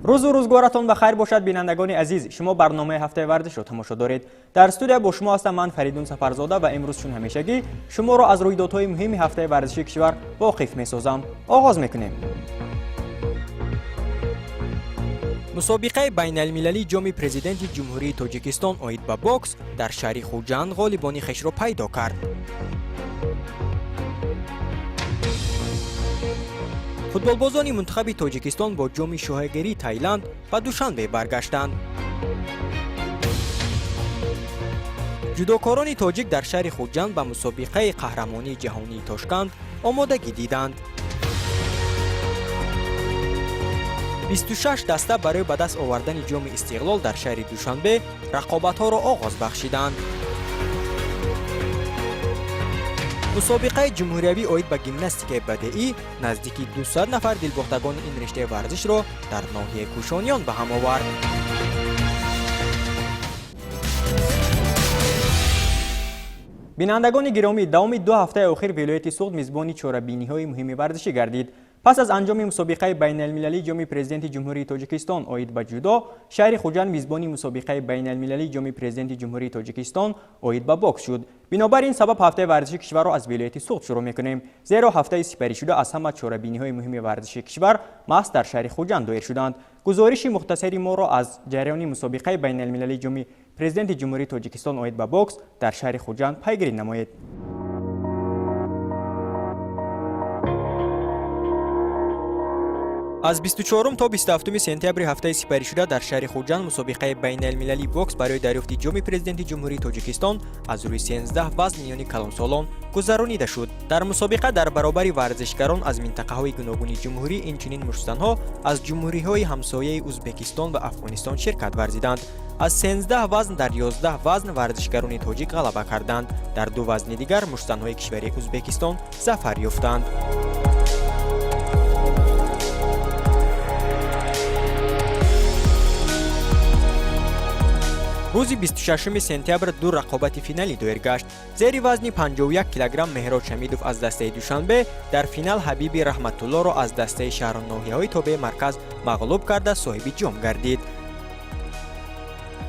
Рӯзу рӯзгоратон ба хайр бошад, бинандагони азиз. Шумо барномаи ҳафтаи варзишро тамошо доред. Дар студия бо шумо ҳастам ман, Фаридун Сафарзода, ва имрӯз чун ҳамешагӣ шуморо аз рӯйдодҳои муҳими ҳафтаи варзиши кишвар воқиф месозам. Оғоз мекунем. Мусобиқаи байналмилалии ҷоми Президенти Ҷумҳурии Тоҷикистон оид ба бокс дар шаҳри Хуҷанд ғолибони хешро пайдо кард. Футболбозони мунтахаби Тоҷикистон бо ҷоми шоҳигарии Таиланд ба Душанбе баргаштанд. Ҷудокорони тоҷик дар шаҳри Хуҷанд ба мусобиқаи қаҳрамонии ҷаҳонии Тошканд омодагӣ диданд. 26 даста барои ба даст овардани ҷоми Истиқлол дар шаҳри Душанбе рақобатҳоро оғоз бахшиданд. Мусобиқаи ҷумҳуриявӣ оид ба гимнастикаи бадеӣ наздики 200 нафар дилбохтагони ин риштаи варзишро дар ноҳияи Кӯшониён ба ҳам овард. Бинандагони гиромӣ, давоми 2 ҳафтаи охир вилояти Суғд мизбони чорабиниҳои муҳими варзишӣ гардид. Пас аз анҷоми мусобиқаи байналмилалии ҷоми Президенти Ҷумҳурии Тоҷикистон оид ба ҷудо, шаҳри Хуҷанд мизбони мусобиқаи байналмилалии ҷоми Президенти Ҷумҳурии Тоҷикистон оид ба бокс шуд. Бинобар ин сабаб ҳафтаи варзиши кишварро аз вилояти Суғд шурӯъ мекунем, зеро ҳафтаи сипаришуда аз ҳама чорабиниҳои муҳими варзиши кишвар маҳз дар шаҳри Хуҷанд доир шуданд. Гузориши мухтасари моро аз ҷараёни мусобиқаи байналмилалии ҷоми Президенти Ҷумҳурии Тоҷикистон оид ба бокс дар шаҳри Хуҷанд пайгирӣ намоед. Аз 24 то 27 сентябри ҳафтаи сипаришуда дар шаҳри Хуҷанд мусобиқаи байналмилалии бокс барои дарёфти ҷоми Президенти Ҷумҳурии Тоҷикистон аз рӯи 13 вазн миёни калонсолон гузаронида шуд. Дар мусобиқа дар баробари варзишгарон аз минтақаҳои гуногуни ҷумҳурӣ, инчунин муштзанҳо аз ҷумҳуриҳои ҳамсояи Узбекистон ва Афғонистон ширкат варзиданд. Аз 13 вазн дар 11 вазн варзишгарони тоҷик ғалаба карданд. Дар 2 вазни дигар муштзанҳои кишвари Узбекистон зафар ёфтанд. Рӯзи 26 сентябр 2 рақобати финалӣ доир гашт. Зери вазни 51 килограмм Меҳрод Шамидов аз дастаи Душанбе дар финал Ҳабиби Раҳматуллоро аз дастаи шаҳру ноҳияҳои тобеи марказ мағлуб карда, соҳиби ҷом гардид.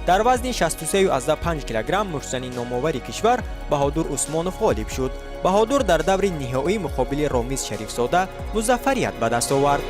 Дар вазни 63,5 килограмм муштзани номовари кишвар Баҳодур Усмонов ғолиб шуд. Баҳодур дар даври ниҳоӣ муқобили Ромиз Шарифзода музаффарият ба даст овард.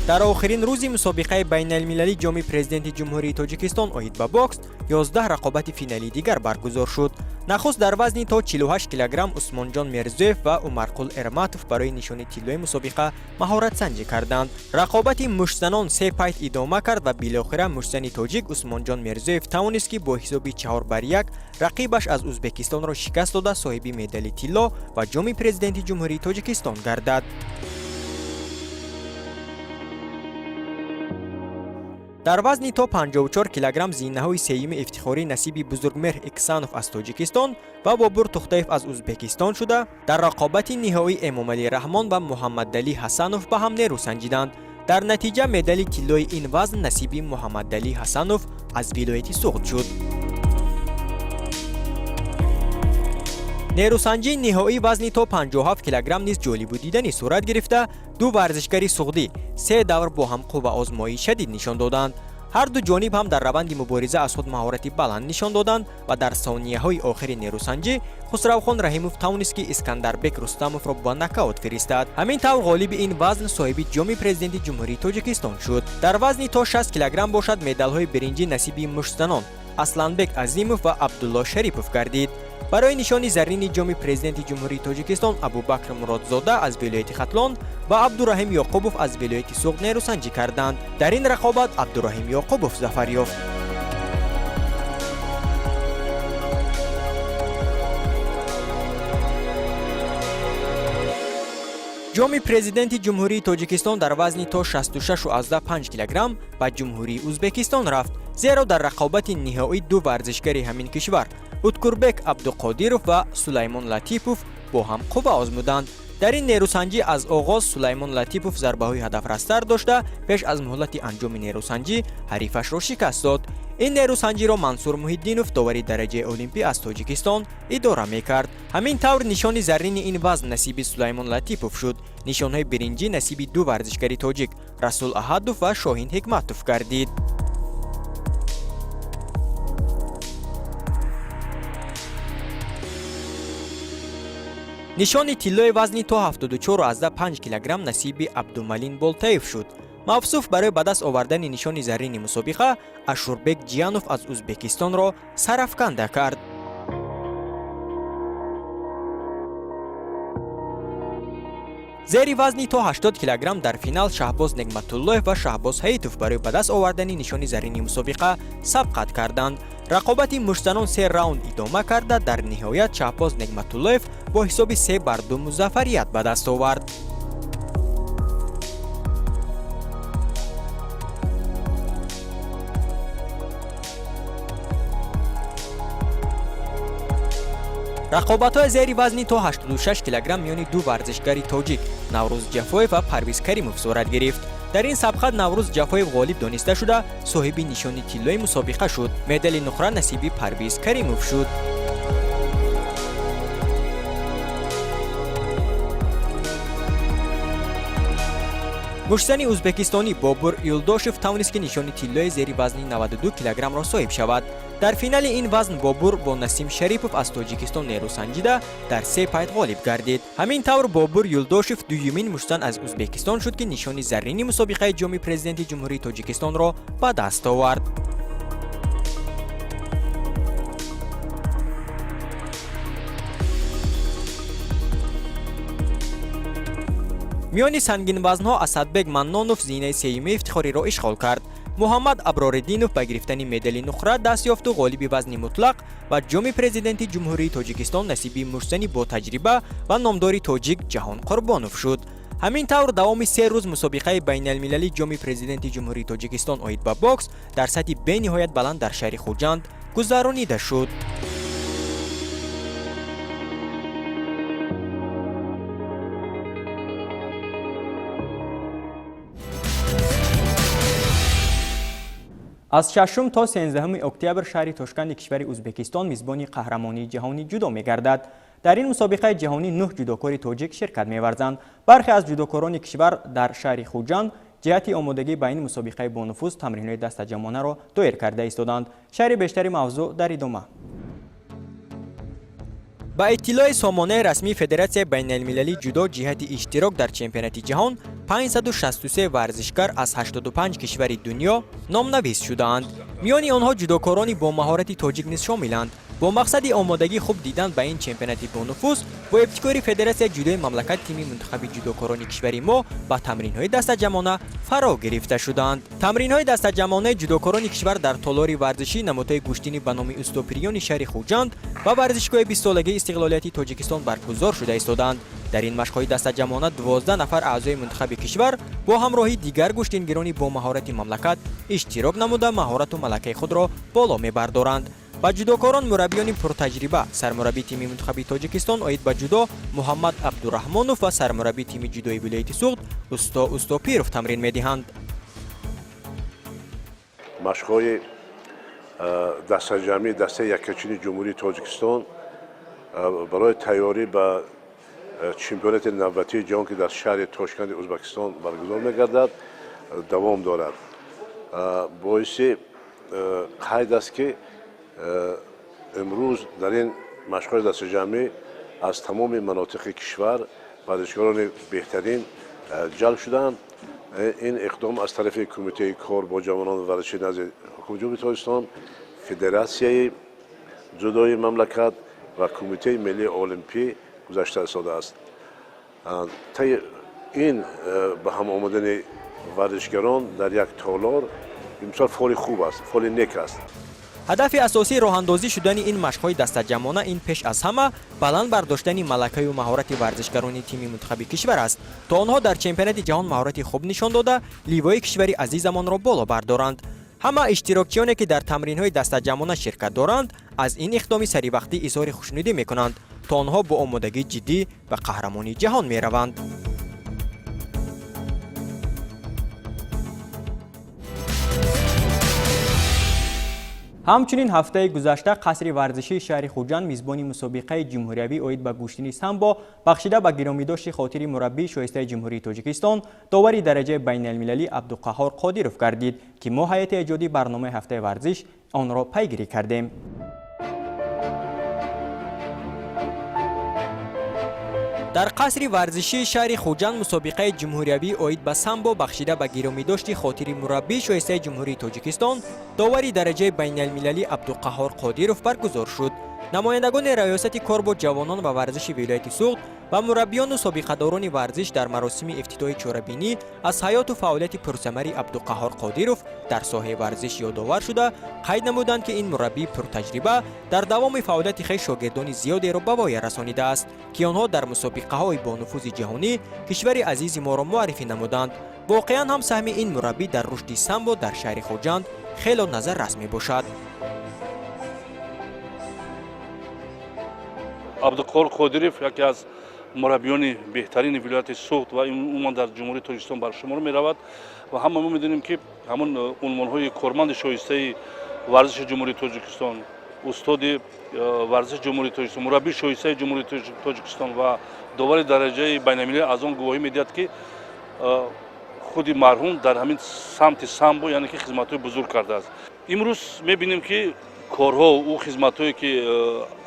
Дар охирин рӯзи мусобиқаи байналмилалии ҷоми Президенти Ҷумҳурии Тоҷикистон оид ба бокс 11 рақобати финалии дигар баргузор шуд. Нахуст дар вазни то 48 килограмм Усмонҷон Мирзоев ва Умарқул Эрматов барои нишони тиллои мусобиқа маҳоратсанҷӣ карданд. Рақобати муштзанон се пайт идома кард ва билохира муштзани тоҷик Усмонҷон Мирзоев тавонист, ки бо ҳисоби 4-1 рақибаш аз Узбекистонро шикаст дода, соҳиби медали тилло ва ҷоми Президенти Ҷумҳурии Тоҷикистон гардад. Дар вазни то 54 килограмм зинаҳои сеюми ифтихорӣ насиби Бузургмеҳр Иксанов аз Тоҷикистон ва Бобур Тухтаев аз Узбекистон шуда, дар рақобати ниҳоӣ Эмомалӣ Раҳмон ва Муҳаммадалӣ Ҳасанов ба ҳам нерӯ санҷиданд. Дар натиҷа медали тиллои ин вазн насиби Муҳаммадалӣ Ҳасанов аз вилояти Суғд шуд. Нерӯсанҷии ниҳоӣ вазни то 57 килограмм низ ҷолибу диданӣ сурат гирифта, ду варзишгари суғдӣ се давр бо ҳам қувваозмоии шадид нишон доданд. Ҳар ду ҷониб ҳам дар раванди мубориза аз худ маҳорати баланд нишон доданд ва дар сонияҳои охири нерӯсанҷӣ Хусравхон Раҳимов тавонист, ки Искандарбек Рустамовро ба нокаут фиристад. Ҳамин тавр ғолиби ин вазн соҳиби ҷоми Президенти Ҷумҳурии Тоҷикистон шуд. Дар вазни то 60 килограмм бошад, медалҳои биринҷӣ насиби муштзанон Асланбек Азимов ва Абдулло Шарипов гардид. Барои нишони заррини ҷоми Президенти Ҷумҳурии Тоҷикистон Абубакр Муродзода аз вилояти Хатлон ва Абдураҳим Ёқубов аз вилояти Суғд нерӯсанҷӣ карданд. Дар ин рақобат Абдураҳим Ёқубов зафар ёфт. Ҷоми Президенти Ҷумҳурии Тоҷикистон дар вазни то 66,5 килограмм ба Ҷумҳурии Узбекистон рафт, зеро дар рақобати ниҳоӣ ду варзишгари ҳамин кишвар Уткурбек Абдуқодиров ва Сулаймон Латипов бо ҳам қувва озмуданд. Дар ин нерӯсанҷӣ аз оғоз Сулаймон Латипов зарбаҳои ҳадафрастар дошта, пеш аз муҳлати анҷоми нерӯсанҷӣ ҳарифашро шикаст дод. Ин нерӯсанҷиро Мансур Муҳиддинов, довари дараҷаи олимпӣ аз Тоҷикистон, идора мекард. Ҳамин тавр, нишони заррини ин вазн насиби Сулаймон Латипов шуд. Нишонҳои биринҷӣ насиби ду варзишгари тоҷик, Расул Аҳадов ва Шоҳин Ҳикматов гардид. Нишони тиллои вазни то 74,5 килограмм насиби Абдумалин Болтаев шуд. Мавсуф барои ба даст овардани нишони заррини мусобиқа Ашурбек Ҷиянов аз Ӯзбекистонро сарафканда кард. Зери вазни то 80 килограмм дар финал Шаҳбоз Негматуллоев ва Шаҳбоз Ҳаитов барои ба даст овардани нишони заррини мусобиқа сабқат карданд. Рақобати муштзанон се раунд идома карда, дар ниҳоят Шаҳбоз Негматуллоев бо ҳисоби 3-2 музаффарият ба даст овард. Рақобатҳои зери вазни то 86 килограмм миёни ду варзишгари тоҷик, Наврӯз Ҷафоев ва Парвиз Каримов, сурат гирифт. Дар ин сабқат Наврӯз Ҷафоев ғолиб дониста шуда, соҳиби нишони тиллои мусобиқа шуд. Медали нуқра насиби Парвиз Каримов шуд. Муштзани ӯзбекистонӣ Бобур Юлдошев тавонист, ки нишони тиллои зери вазни 92 килограммро соҳиб шавад. Дар финали ин вазн Бобур бо Насим Шарипов аз Тоҷикистон нерӯсанҷида, дар се пайт ғолиб гардид. Ҳамин тавр, Бобур Юлдошев дуюмин муштзан аз Ӯзбекистон шуд, ки нишони заррини мусобиқаи Ҷоми Президенти Ҷумҳурии Тоҷикистонро ба даст овард. Миёни сангинвазнҳо Асадбек Маннонов зинаи сеюми ифтихориро ишғол кард. Муҳаммад Аброриддинов ба гирифтани медали нуқра даст ёфту ғолиби вазни мутлақ ва Ҷоми Президенти Ҷумҳурии Тоҷикистон насиби муштзани ботаҷриба ва номдори тоҷик Ҷаҳон Қурбонов шуд. Ҳамин тавр, давоми 3 рӯз мусобиқаи байналмилалии Ҷоми Президенти Ҷумҳурии Тоҷикистон оид ба бокс дар сатҳи бениҳоят баланд дар шаҳри Хуҷанд гузаронида шуд. Аз 6 то 13 октябр шаҳри Тошканди кишвари Ӯзбекистон мизбони қаҳрамонии ҷаҳонии ҷудо мегардад. Дар ин мусобиқаи ҷаҳонӣ нӯҳ ҷудокори тоҷик ширкат меварзанд. Бархе аз ҷудокорони кишвар дар шаҳри Хуҷанд ҷиҳати омодагӣ ба ин мусобиқаи бонуфуз тамринҳои дастаҷамонаро доир карда истоданд. Шарҳи бештари мавзӯъ дар идома. Ба иттилои сомонаи расмии Федератсияи байналмилалии ҷудо, ҷиҳати иштирок дар чемпионати ҷаҳон 563 варзишгар аз 85 кишвари дунё номнавис шудаанд. Миёни онҳо ҷудокорони бо маҳорати тоҷик низ шомиланд. Бо мақсади омодагӣ хуб дидан ба ин чемпионати бонуфуз, бо ибтикори Федератсияи ҷудои мамлакат, тими мунтахаби ҷудокорони кишвари мо ба тамринҳои дастаҷамона фаро гирифта шуданд. Тамринҳои дастаҷамонаи ҷудокорони кишвар дар толори варзишӣ намудҳои гӯштинӣ ба номи Устопирёни шаҳри Хуҷанд ва варзишгоҳи бистсолагии истиқлолияти Тоҷикистон баргузор шуда истоданд. Дар ин машқҳои дастаҷамона 12 нафар аъзои мунтахаби кишвар бо ҳамроҳии дигар гӯштингирони бо маҳорати мамлакат иштирок намуда, маҳорату малакаи худро боло мебардоранд. Ба ҷудокорон мураббиёни пуртаҷриба, сармураббии тими мунтахаби Тоҷикистон оид ба ҷудо Муҳаммад Абдураҳмонов ва сармураббии тими ҷудои вилояти Суғд Усто Устопиров тамрин медиҳанд. Машқҳои дастаҷамъии дастаи яккачини Ҷумҳурии Тоҷикистон барои тайёрӣ ба чемпионати навбатии ҷаҳон, ки дар шаҳри Тошканди Ӯзбекистон баргузор мегардад, давом дорад. Боиси қайд аст, ки имрӯз дар ин машқҳои дастаҷамъӣ аз тамоми манотиқи кишвар варзишгарони беҳтарин ҷалб шуданд. Ин иқдом аз тарафи Кумитаи кор бо ҷавонон ва варзиши назди Ҳукумати Ҷумҳурии Тоҷикистон, Федератсияи ҷудои мамлакат ва Кумитаи миллии олимпӣ гузашта истодааст. Таи ин ба ҳам омадани варзишгарон дар як толор имсол фоли хуб аст, фоли нек аст. Ҳадафи асосии роҳандозӣ шудани ин машқҳои дастаҷамона ин пеш аз ҳама баланд бардоштани малакаю маҳорати варзишгарони тими мунтахаби кишвар аст, то онҳо дар чемпионати ҷаҳон маҳорати хуб нишон дода, ливои кишвари азизамонро боло бардоранд. Ҳама иштирокчиёне, ки дар тамринҳои дастаҷамъона ширкат доранд, аз ин иқдоми саривақтӣ изҳори хушнудӣ мекунанд, то онҳо бо омодагии ҷиддӣ ба қаҳрамонии ҷаҳон мераванд. Ҳамчунин ҳафтаи гузашта қасри варзишии шаҳри Хуҷанд мизбони мусобиқаи ҷумҳуриявӣ оид ба гӯштини самбо, бахшида ба гиромидошти хотири мураббии шоистаи Ҷумҳурии Тоҷикистон, довари дараҷаи байналмилалӣ Абдуқаҳҳор Қодиров гардид, ки мо, ҳайати эҷодии барномаи ҳафтаи варзиш, онро пайгирӣ кардем. Дар қасри варзишии шаҳри Хуҷанд мусобиқаи ҷумҳуриявӣ оид ба самбо, бахшида ба гиромидошти хотири мураббии шоистаи Ҷумҳурии Тоҷикистон, довари дараҷаи байналмилалӣ Абдуқаҳҳор Қодиров баргузор шуд. Намояндагони Раёсати кор бо ҷавонон ва варзиши вилояти Суғд ва мураббиёну собиқадорони варзиш дар маросими ифтитоҳи чорабинӣ аз ҳаёту фаъолияти пурсамари Абдуқаҳҳор Қодиров дар соҳаи варзиш ёдовар шуда, қайд намуданд, ки ин мураббии пуртаҷриба дар давоми фаъолияти хеш шогирдони зиёдеро ба воя расонидааст, ки онҳо дар мусобиқаҳои бонуфузи ҷаҳонӣ кишвари азизи моро муаррифӣ намуданд. Воқеан ҳам саҳми ин мураббӣ дар рушди самбо дар шаҳри Хуҷанд хело назаррас мебошад. Абдуқаҳҳор Қодиров яке аз мураббиёни беҳтарини вилояти Суғд ва умуман дар Ҷумҳурии Тоҷикистон бар шумор меравад ва ҳама мо медонем, ки ҳамон унвонҳои корманди шоистаи варзиши Ҷумҳурии Тоҷикистон, устоди варзиши Ҷумҳурии Тоҷикистон, мураббии шоистаи Ҷумҳурии Тоҷикистон ва довари дараҷаи байналмилалӣ аз он гувоҳӣ медиҳад, ки худи марҳум дар ҳамин самти самбо, яъне ки, хизматҳои бузург кардааст. Имрӯз мебинем, ки корҳо, ӯ хизматҳое, ки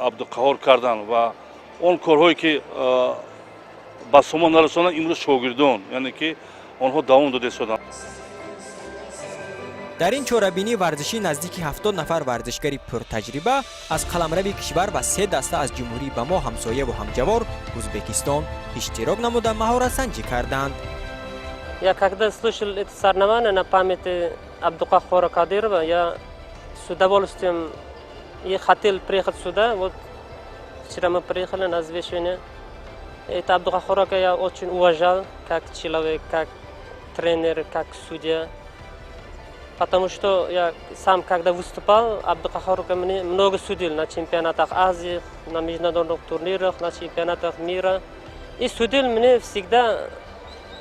Абдуқаҳҳор карданд ва он корҳое, ки ба сомон нарасонанд, имрӯз шогирдон, яъне ки, онҳо давом дода истоданд. Дар ин чорабинии варзишӣ наздики 70 нафар варзишгари пуртаҷриба аз қаламрави кишвар ва се даста аз ҷумҳурии ба мо ҳамсояву ҳамҷавор Ӯзбекистон иштирок намуда, маҳоратсанҷӣ карданд. Я когда слышал это соревнование на памяти Абдукаххора Кадырова, я с удовольствием и хотел приехать сюда. Вот вчера мы приехали на взвешивание. Это Абдукаххора я очень уважал как человек, как тренер, как судья. Потому что я сам, когда выступал, Абдукаххор мне много судил на чемпионатах Азии, на международных турнирах, на чемпионатах мира. И судил мне всегда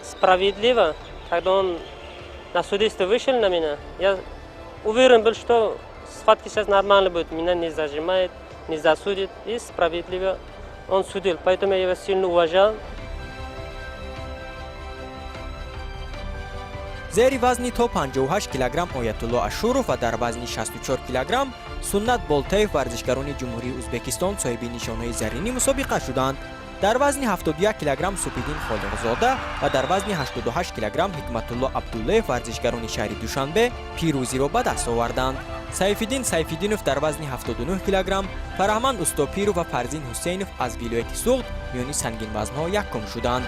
справедливо. Когда он на судейство вышел на меня, я уверен был, что схватки сейчас нормально будет, меня не зажимает, не засудит, и справедливо он судил. Поэтому я его сильно уважал. Зери вазни то 58 килограмм Оятулло Ашуров ва дар вазни 64 килограмм Суннат Болтаев, варзишгарони Ҷумҳурии Ӯзбекистон, соҳиби нишонҳои заррини мусобиқа шуданд. Дар вазни 71 килограмм Супиддин Холиқзода ва дар вазни 88 килограмм Ҳикматулло Абдуллаев, варзишгарони шаҳри Душанбе, пирӯзиро ба даст оварданд. Сайфиддин Сайфиддинов дар вазни 79 килограмм, Фараҳманд Устопиров ва Фарзин Ҳусейнов аз вилояти Суғд миёни сангинвазнҳо якум шуданд.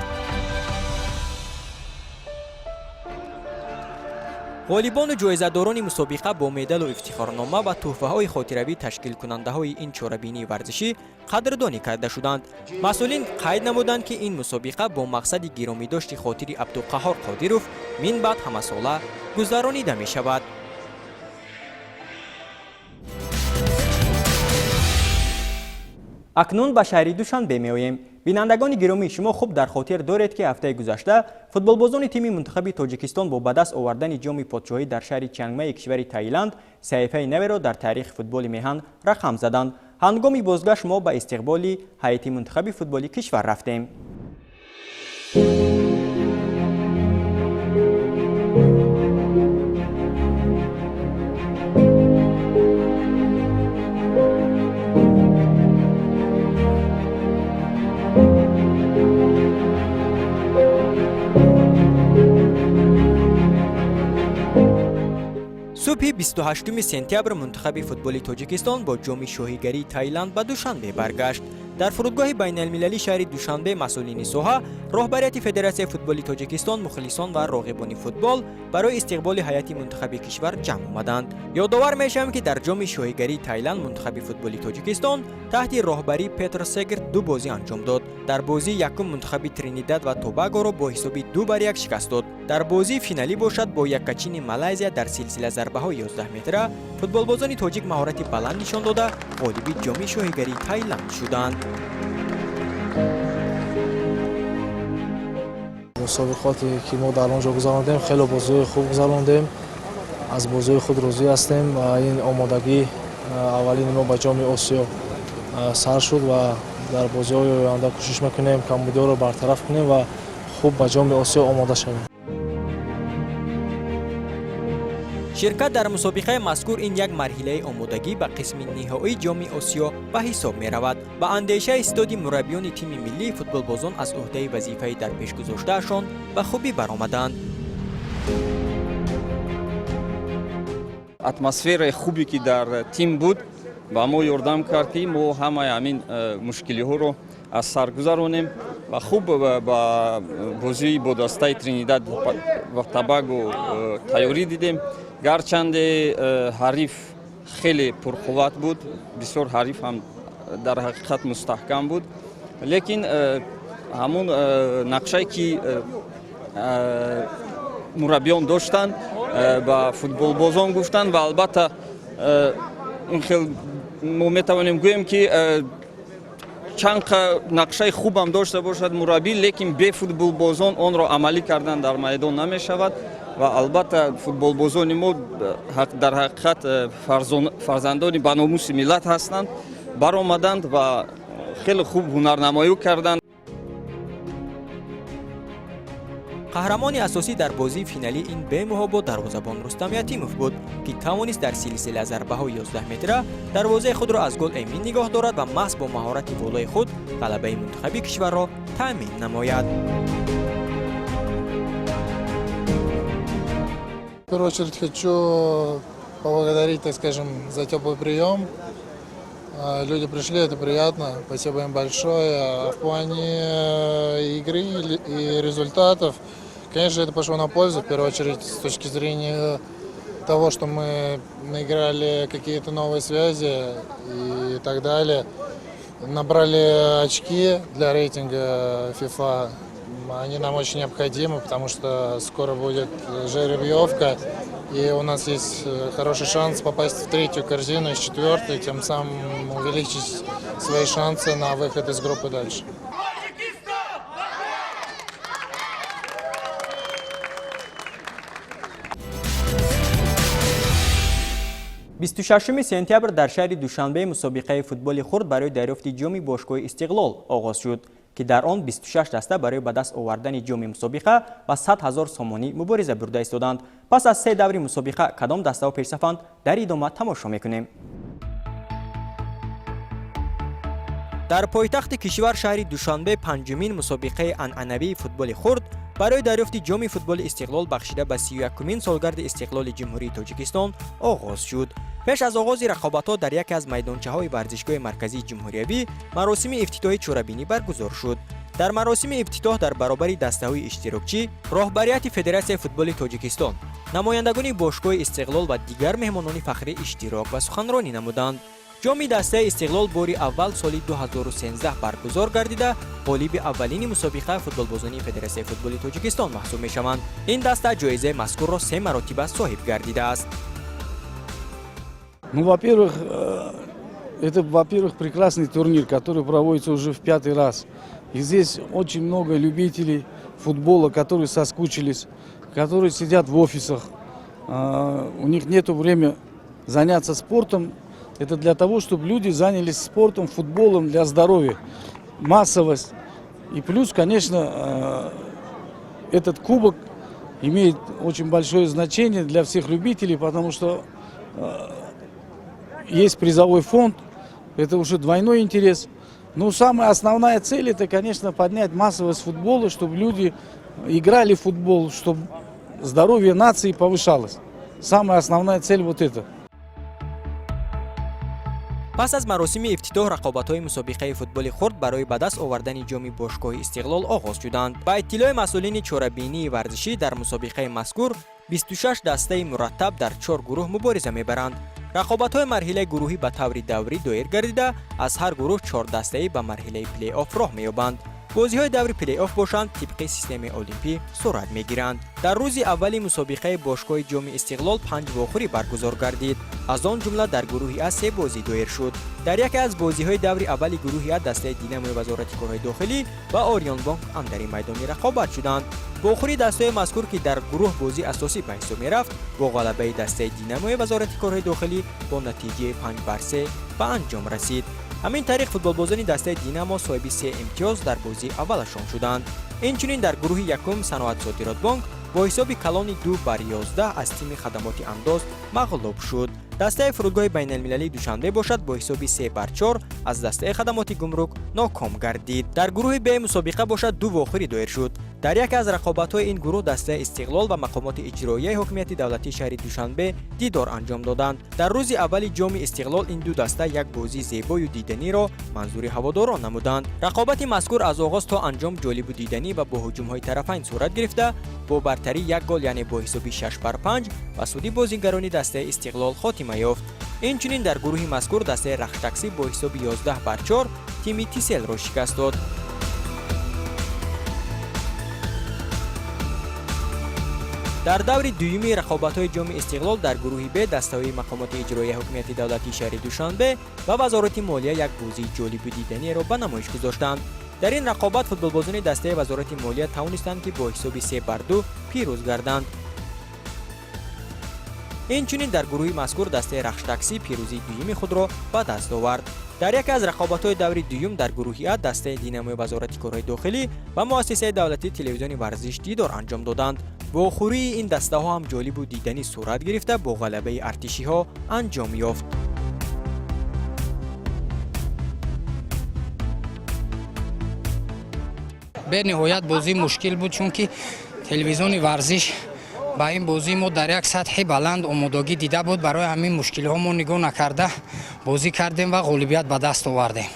Ғолибону ҷоизадорони мусобиқа бо медалу ифтихорнома ва тӯҳфаҳои хотиравӣ ташкилкунандаҳои ин чорабинии варзишӣ қадрдонӣ карда шуданд. Масъулин қайд намуданд, ки ин мусобиқа бо мақсади гиромидошти хотири Абдуқаҳҳор Қодиров мин баъд ҳамасола гузаронида мешавад. Акнун ба шаҳри Душанбе меоем. Бинандагони гиромӣ, шумо хуб дар хотир доред, ки ҳафтаи гузашта футболбозони тими мунтахаби Тоҷикистон бо ба даст овардани ҷоми подшоҳӣ дар шаҳри Чиангмаи кишвари Таиланд саҳифаи наверо дар таърихи футболи меҳан рақам заданд. Ҳангоми бозгашт мо ба истиқболи ҳайати мунтахаби футболи кишвар рафтем. Субҳи 28 сентябр мунтахаби футболи Тоҷикистон бо ҷоми шоҳигарии Таиланд ба Душанбе баргашт. Дар фурудгоҳи байналмилалии шаҳри Душанбе масъулини соҳа, роҳбарияти Федератсияи футболи Тоҷикистон, мухлисон ва роғибони футбол барои истиқболи ҳайати мунтахаби кишвар ҷамъ омаданд. Ёдовар мешавем, ки дар ҷоми шоҳигарии Таиланд мунтахаби футболи Тоҷикистон таҳти роҳбарии Петр Сегерт ду бозӣ анҷом дод. Дар бозии якум мунтахаби Тринидад ва Тобагоро бо ҳисоби 2-1 шикаст дод. Дар бозии финалӣ бошад, бо яккачини Малайзия дар силсила зарбаҳои 11 метра футболбозони тоҷик маҳорати баланд нишон дода, ғолиби ҷоми шоҳигарии Таиланд шуданд. Мусобиқоте ки мо дар он ҷо гузарондем, хеле бозиҳои хуб гузарондем, аз бозиҳои худ розӣ ҳастем ва ин омодагӣ аввалини мо ба Ҷоми Осиё сар шуд ва дар бозиҳои оянда кӯшиш мекунем камбудиҳоро бартараф кунем ва хуб ба Ҷоми Осиё омода шавем. Ширкат дар мусобиқаи мазкур ин як марҳилаи омодагӣ ба қисми ниҳоии Ҷоми Осиё ба ҳисоб меравад. Ба андешаи истоди мураббиёни тими миллии футболбозон аз ӯҳдаи вазифаи дар пеш гузоштаашон ба хубӣ баромаданд. Атмосфераи хубе, ки дар тим буд, ба мо ёрдам кард, ки мо ҳамаи ҳамин мушкилиҳоро аз сар гузаронем ва хуб ба бозии бо дастаи Тринидад ва Тобаго тайёрӣ дидем. Гарчанде ҳариф хеле пурқувват буд, бисёр ҳариф ҳам дар ҳақиқат мустаҳкам буд, лекин ҳамун нақшае, ки мураббиён доштанд, ба футболбозон гуфтанд ва албатта ин хел мо метавонем гӯем, ки чанд нақшаи хубам дошта бошад мураббӣ, лекин бе футболбозон онро амалӣ кардан дар майдон намешавад. Ва албатта футболбозони мо дар ҳақиқат фарзандони баномуси миллат ҳастанд, баромаданд ва хеле хуб ҳунарнамоӣ карданд. Қаҳрамони асосӣ дар бозии финалӣ ин бемуҳобо дарвозабон Рустам Ятимов буд, ки тавонист дар силсила зарбаҳои 11 метра дарвозаи худро аз гол эмин нигоҳ дорад ва маҳз бо маҳорати волои худ ғалабаи мунтахаби кишварро таъмин намояд. В первую очередь хочу поблагодарить, так скажем, за теплый прием. Люди пришли, это приятно, спасибо им большое. А в плане игры и результатов, конечно, это пошло на пользу, в первую очередь с точки зрения того, что мы наиграли какие-то новые связи и так далее. Набрали очки для рейтинга FIFA. Они нам очень необходимы, потому что скоро будет жеребьевка, и у нас есть хороший шанс попасть в третью корзину из четвертой, тем самым увеличить свои шансы на выход из группы дальше. 26 сентябр дар шаҳри Душанбе мусобиқаи футболи хурд барои дарёфти ҷоми бошгоҳи Истиқлол оғоз шуд, ки дар он 26 даста барои ба даст овардани ҷоми мусобиқа ва 100 ҳазор сомонӣ мубориза бурда истоданд. Пас аз се даври мусобиқа кадом дастаҳо пешсафанд, дар идома тамошо мекунем. Дар пойтахти кишвар, шаҳри Душанбе, панҷумин мусобиқаи анъанавии футболи хурд барои дарёфти ҷоми футболи Истиқлол, бахшида ба 31-умин солгарди истиқлоли Ҷумҳурии Тоҷикистон, оғоз шуд. Пеш аз оғози рақобатҳо дар яке аз майдончаҳои варзишгоҳи марказии ҷумҳуриявӣ маросими ифтитоҳи чорабинӣ баргузор шуд. Дар маросими ифтитоҳ дар баробари дастаҳои иштирокчӣ роҳбарияти Федератсияи футболи Тоҷикистон, намояндагони бошгоҳи Истиқлол ва дигар меҳмонони фахрӣ иштирок ва суханронӣ намуданд. Ҷоми дастаи Истиқлол бори аввал соли 2013 баргузор гардида, ғолиби аввалини мусобиқа футболбозони Федератсияи футболи Тоҷикистон маҳсуб мешаванд. Ин даста ҷоизаи мазкурро се маротиба соҳиб гардидааст. Ну, во-первых, это, во-первых, прекрасный турнир, который проводится уже в пятый раз. И здесь очень много любителей футбола, которые соскучились, которые сидят в офисах. У них нет времени заняться спортом. Это для того, чтобы люди занялись спортом, футболом для здоровья. Массовость. И плюс, конечно, этот кубок имеет очень большое значение для всех любителей, потому что есть призовой фонд, это уже двойной интерес. Но самая основная цель — это, конечно, поднять массовость футбола, чтобы люди играли в футбол, чтобы здоровье нации повышалось. Самая основная цель вот это. Пас аз маросими ифтитоҳ рақобатҳои мусобиқаи футболи хурд барои ба даст овардани ҷоми бошгоҳи Истиқлол оғоз шуданд. Ба иттилои масъулини чорабинии варзишӣ, дар мусобиқаи мазкур 26 дастаи мураттаб дар чор гурӯҳ мубориза мебаранд. Рақобатҳои марҳилаи гурӯҳӣ ба таври даврӣ доир гардида, аз ҳар гурӯҳ чор дастаӣ ба марҳилаи плей-офф роҳ меёбанд. Бозиҳои даври плей-офф бошанд, тибқи системаи олимпӣ сурат мегиранд. Дар рӯзи аввали мусобиқаи бошгоҳи Ҷоми Истиқлол панҷ вохӯрӣ баргузор гардид. Аз он ҷумла дар гурӯҳи А се бозӣ доир шуд. Дар яке аз бозиҳои даври аввали гурӯҳи А дастаи Динамои Вазорати корҳои дохилӣ ва Ориёнбонк андари майдони рақобат шуданд. Вохӯрии дастаҳои мазкур, ки дар гурӯҳ бозии асосӣ ба ҳисоб мерафт, бо ғалабаи дастаи Динамои Вазорати корҳои дохилӣ бо натиҷаи 5-3 ба анҷом расид. Ҳамин тариқ, футболбозони дастаи Динамо соҳиби се имтиёз дар бозии аввалашон шуданд. Инчунин дар гурӯҳи якум Саноат Содиротбонк бо ҳисоби калони 2-11 аз тими Хадамоти андоз мағлуб шуд. Дастаи фурудгоҳи байналмилалии Душанбе бошад, бо ҳисоби 3-4 аз дастаи Хадамоти гумрук ноком гардид. Дар гурӯҳи Б мусобиқа бошад, ду вохӯрӣ доир шуд. Дар яке аз рақобатҳои ин гурӯҳ дастаи Истиқлол ва мақомоти иҷроияи ҳокимияти давлатии шаҳри Душанбе дидор анҷом доданд. Дар рӯзи аввали Ҷоми Истиқлол ин ду даста як бозии зебою диданиро манзури ҳаводорон намуданд. Рақобати мазкур аз оғоз то анҷом ҷолибу диданӣ ва бо ҳуҷумҳои тарафайн сурат гирифта, бо бартарии як гол, яъне бо ҳисоби 6-5, ба суди бозигарони дастаи Истиқлол хотима ёфт. Инчунин дар гурӯҳи мазкур дастаи Рахштаксӣ бо ҳисоби 11-4 тими Тиселро шикаст дод. Дар даври дуюми рақобатҳои Ҷоми Истиқлол дар гурӯҳи Б дастаҳои мақомоти иҷроияи ҳокимияти давлатии шаҳри Душанбе ва Вазорати молия як бозии ҷолибу диданиеро ба намоиш гузоштанд. Дар ин рақобат футболбозони дастаи Вазорати молия тавонистанд, ки бо ҳисоби 3-2 пирӯз гарданд. Инчунин дар гурӯҳи мазкур дастаи Рахштаксӣ пирӯзии дуюми худро ба даст овард. Дар яке аз рақобатҳои даври дуюм дар гурӯҳи А дастаи Динамои Вазорати корҳои дохилӣ ва муассисаи давлатии телевизиони варзиш дидор анҷом доданд. Вохӯрии ин дастаҳо ҳам ҷолибу диданӣ сурат гирифта, бо ғалабаи артишиҳо анҷом ёфт. Бениҳоят бозӣ мушкил буд, чунки телевизиони варзиш ба ин бозӣ мо дар як сатҳи баланд омодагӣ дида буд. Барои ҳамин мушкилиҳо мо нигоҳ накарда бозӣ кардем ва ғолибият ба даст овардем.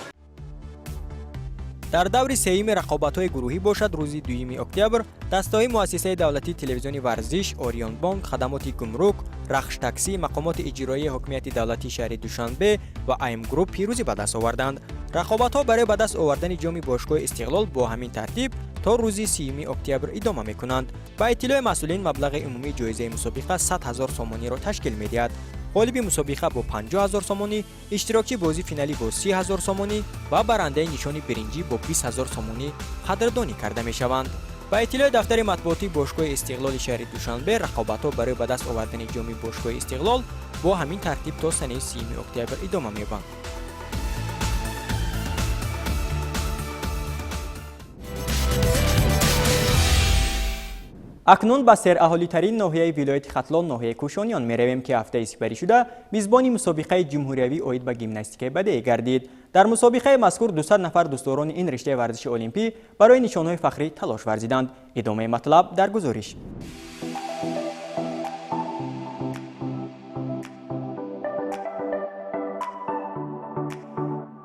Дар даври сеюми рақобатҳои гурӯҳӣ бошад, рӯзи 2 октябр дастаҳои муассисаи давлатии телевизиони варзиш, Ориёнбонк, Хадамоти гумрук, Рахш таксӣ, мақомоти иҷроияи ҳокимияти давлатии шаҳри Душанбе ва Айм Груп пирӯзӣ ба даст оварданд. Рақобатҳо барои ба даст овардани ҷоми бошгоҳи Истиқлол бо ҳамин тартиб то рӯзи 30 октябр идома мекунанд. Ба иттилои масъулин, маблағи умумии ҷоизаи мусобиқа 100 ҳазор сомониро ташкил медиҳад. Ғолиби мусобиқа бо 50 ҳазор сомонӣ, иштирокчи бозии финалӣ бо 30 ҳазор сомонӣ ва барандаи нишони биринҷӣ бо 20 ҳазор сомонӣ қадрдонӣ карда мешаванд. Ба иттилои дафтари матбуотии бошгоҳи Истиқлоли шаҳри Душанбе, рақобатҳо барои ба даст овардани ҷоми бошгоҳи Истиқлол бо ҳамин тартиб то санаи 30 октябр идома меёбанд. Акнун ба сераҳолитарин ноҳияи вилояти Хатлон, ноҳияи Кӯшониён меравем, ки ҳафтаи сипаришуда мизбони мусобиқаи ҷумҳуриявӣ оид ба гимнастикаи бадеӣ гардид. Дар мусобиқаи мазкур 200 нафар дӯстдорони ин риштаи варзиши олимпӣ барои нишонҳои фахрӣ талош варзиданд. Идомаи матлаб дар гузориш.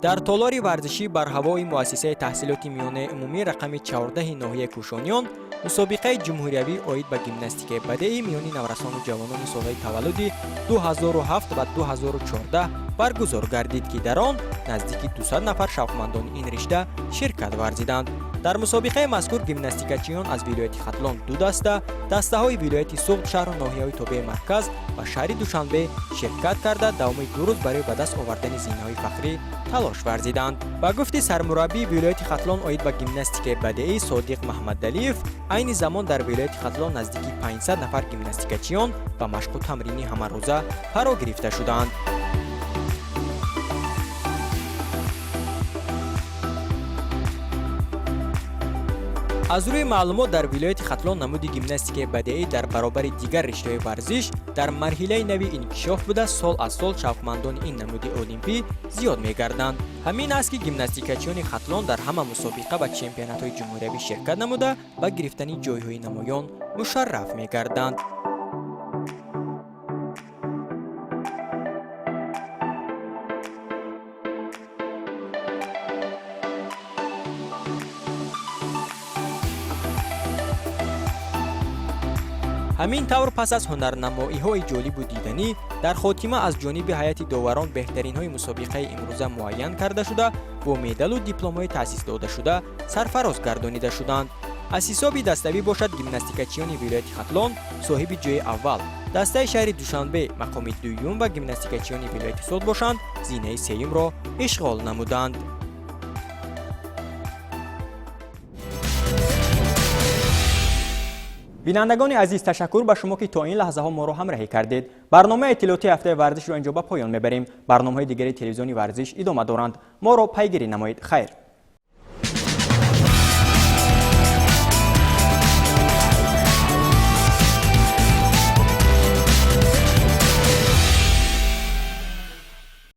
Дар толори варзишӣ барҳавои муассисаи таҳсилоти миёнаи умумӣ рақами 14 ноҳияи Кӯшониён мусобиқаи ҷумҳуриявӣ оид ба гимнастикаи бадеӣ миёни наврасону ҷавонони солҳои таваллуди 2007 ва 2014 баргузор гардид, ки дар он наздики 200 нафар шавқмандони ин ришта ширкат варзиданд. Дар мусобиқаи мазкур гимнастикачиён аз вилояти Хатлон ду даста, дастаҳои вилояти Суғд, шаҳру ноҳияҳои тобеи марказ ва шаҳри Душанбе ширкат карда, давоми 2 рӯз барои ба даст овардани зинаҳои фахрӣ талош варзиданд. Ба гуфти сармураббии вилояти Хатлон оид ба гимнастикаи бадеӣ Содиқ Маҳмадалиев, айни замон дар вилояти Хатлон наздики 500 нафар гимнастикачиён ба машқу тамрини ҳамарӯза фаро гирифта шудаанд. Аз рӯи маълумот, дар вилояти Хатлон намуди гимнастикаи бадеӣ дар баробари дигар риштаҳои варзиш дар марҳилаи нави инкишоф буда, сол аз сол шавқмандони ин намуди олимпӣ зиёд мегарданд. Ҳамин аст, ки гимнастикачиёни Хатлон дар ҳама мусобиқа ва чемпионатҳои ҷумҳуриявӣ ширкат намуда, ба гирифтани ҷойҳои намоён мушарраф мегарданд. Ҳамин тавр, пас аз ҳунарнамоиҳои ҷолибу диданӣ, дар хотима аз ҷониби ҳайати доварон беҳтаринҳои мусобиқаи имрӯза муайян карда шуда, Бо медалу дипломҳои таъсис додашуда сарфароз гардонида шуданд. Аз ҳисоби даставӣ бошад, гимнастикачиёни вилояти Хатлон соҳиби ҷои аввал, дастаи шаҳри Душанбе мақоми дуюм ва гимнастикачиёни вилояти Суғд бошанд, зинаи сеюмро ишғол намуданд. Бинандагони азиз, ташаккур ба шумо, ки то ин лаҳзаҳо моро ҳамроҳӣ кардед. Барномаи иттилоотии ҳафтаи варзишро инҷо ба поён мебарем. Барномаҳои дигари телевизиони Варзиш идома доранд. Моро пайгирӣ намоед. Хайр.